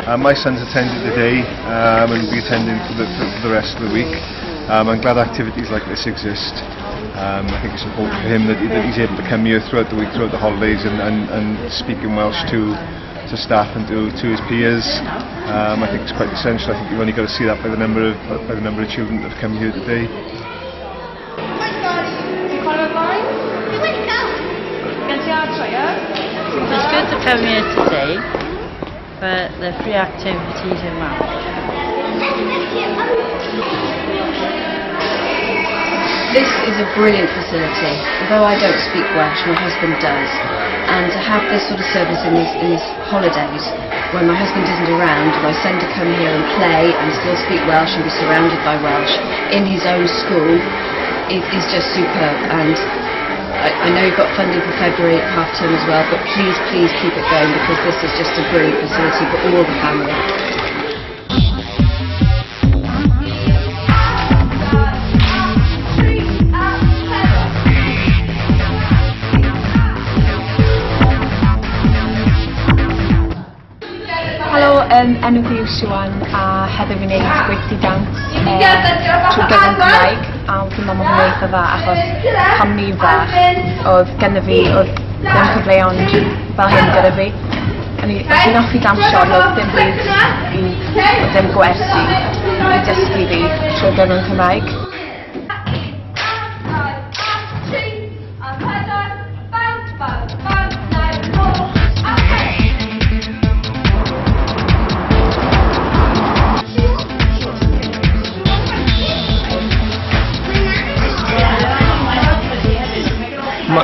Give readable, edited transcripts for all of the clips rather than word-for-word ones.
My son's attended today and will be attending for the rest of the week. I'm glad activities like this exist. I think it's important for him that he's able to come here throughout the week, throughout the holidays and speak in Welsh to staff and to his peers. I think it's quite essential. I think you've only got to see that by the number of children that have come here today. It's good to come here today for the free activities in Welsh. This is a brilliant facility. Although I don't speak Welsh, my husband does. And to have this sort of service in these holidays, when my husband isn't around, my son to come here and play and still speak Welsh and be surrounded by Welsh in his own school is just superb. And I know you've got funding for February half term as well, but please, please keep it going because this is just a brilliant facility for all the family. Helo, enw fi yw Siwan a heddiw fi'n neud gweithdy dawns trwy gyfrwng Cymraeg, a fi'n meddwl mae hwnna'n eitha dda achos pan o'n i'n fach oedd gennym fi, oedd ddim cyfleon fel hyn gyda fi. O'n i'n hoffi dawnsio ond oedd dim byd i, oedd dim gwersi i dysgu fi trwy gyfrwng Cymraeg.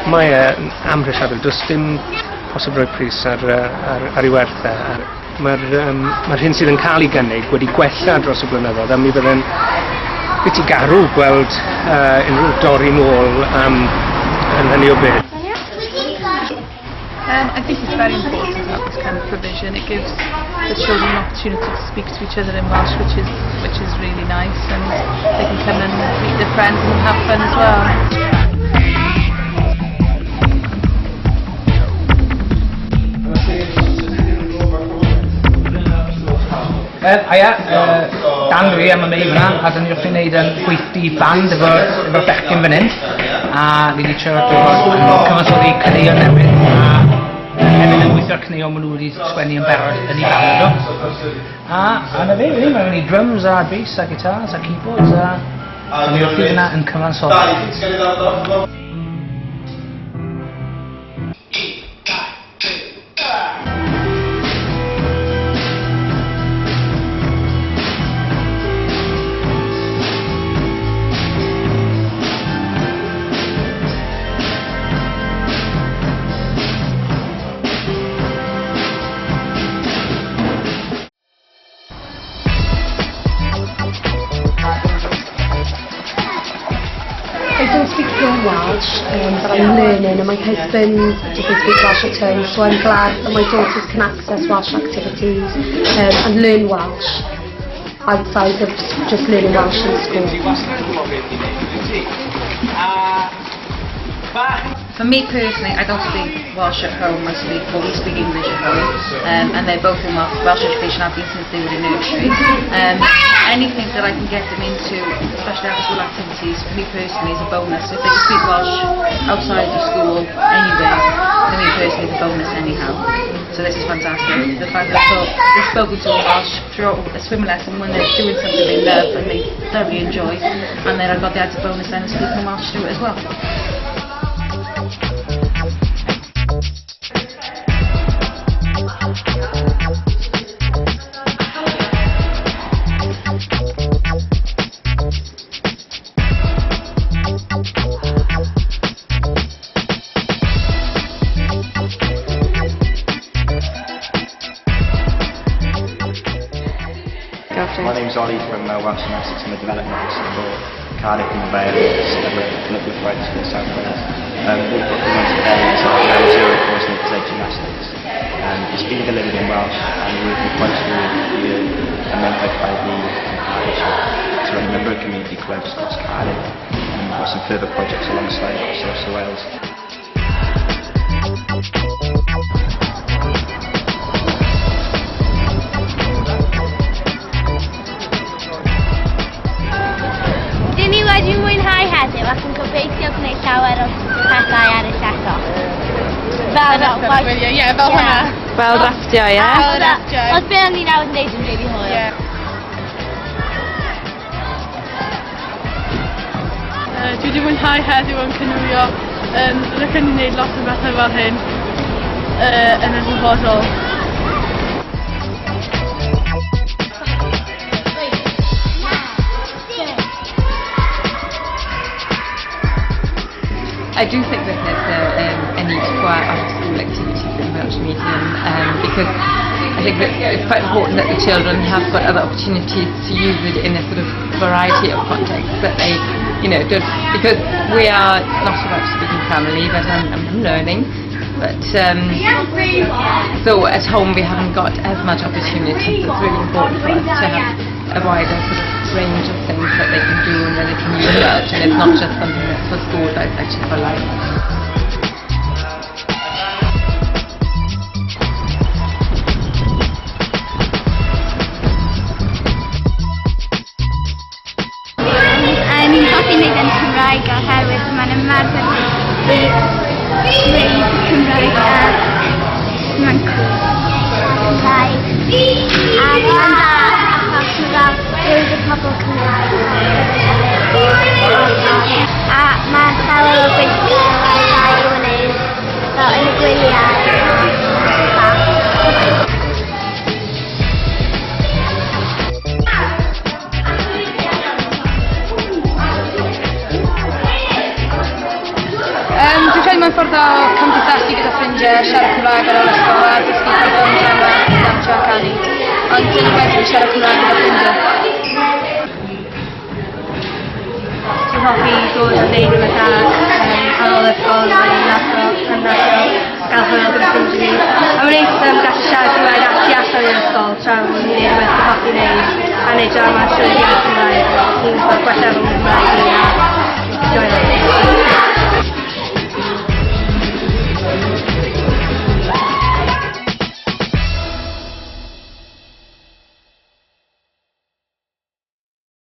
Mae e amhrisiadwy, does dim posib rhoi pris ar ei werth e. Mae'r ma hyn sydd yn cael ei gynnig wedi gwella dros y blynyddoedd a mi fydde'n bit i garw gweld unrhyw dorri nôl yn hynny o beth. I think it's very important to have this kind of provision. It gives the children an opportunity to speak to each other in Welsh, which is really nice, and they can come and meet their friends and have fun as well. Haia, Dan dwi am y mei fyna, a dyn ni wrthi'n neud gweithdy band efo bechgyn fan hyn. A ni wedi trio dod yn cyfansoddi caneuon newydd, a hefyd yn gweithio'r caneuon maen nhw wedi sgwennu yn barod yn ei band nhw. A na fe, fan hyn, mae gen i drums a bass a guitars a keyboards a ni wrthi fyna yn cyfansoddi. I don't speak fluent Welsh, but I'm learning, and my husband doesn't speak Welsh at home, so I'm glad that my daughters can access Welsh activities and learn Welsh outside of just learning Welsh in school. For me personally, I don't speak Welsh at home. I speak, well, we speak English at home, and they're both in Welsh education. I've been since they were in nursery. Anything that I can get them into, especially after school activities, for me personally is a bonus. If they can speak Welsh outside of school anyway, for me personally is a bonus anyhow. So this is fantastic. The fact that they've spoken to them Welsh throughout a swim lesson when they're doing something they love and they thoroughly enjoy, and then I've got the added bonus then of speaking Welsh through it as well. My name's Ollie from Welsh Gymnastics. I'm a development officer for Cardiff and Wales and with Local Authorities for South Wales. What we've got going on today is our Level Zero course in Opposite Gymnastics. It's been delivered in Welsh and we're working closely with the MN55 and partnership to run a number of community clubs across Cardiff, and we've got some further projects alongside across the rest of Wales. gwneud llawer o pethau eraill eto. Fel Fel Ie, fel hwnna. Fel rafftio, ie? Fel rafftio. Oedd be o'n i newydd wneud yn rili hwyl. Ie. Dwi wedi mwynhau heddiw yn canŵio. Rydyn ni'n gwneud lot o bethau fel hyn yn y dyfodol. I do think that there's a need for after-school activities in Welsh medium because I think that it's quite important that the children have got other opportunities to use it in a sort of variety of contexts that they, don't, because we are not a Welsh-speaking family, but I'm learning. But so at home we haven't got as much opportunity, so it's really important for us to have a wider sort of range of things that they can do and where they can use Welsh, and it's not just something that's for school, but it's actually for life. Ni'n hoffi wneud yn Cymraeg oherwydd mae'n ymarfer i dweud Cymraeg a mae'n cool. Cymraeg. A mae'n dda achos mae fel loads o pobl Cymraeg. A mae llawer o gweithgareddau da i'w wneud fel yn y gwyliau. Bach. Dwi'n credu mae'n ffordd o cymdeithasu gyda ffrindiau, siarad Cymraeg ar ôl ysgol a dysgu ffordd o drama, dawnsio a canu. Ond dyn nhw wedi siarad Cymraeg gyda ffrindiau. Dwi'n hoffi dod a neud rhywbeth arall ar ôl ysgol neu lato, yn lato, gael hwyl gyda ffrindiau fi. A mae'n neis gallu siarad Cymraeg a tu allan i'r ysgol tra bod ni'n neud rhywbeth dwi'n hoffi neud a neud drama trwy iaith Cymraeg. Ni'n fel gwella fy Nghymraeg i a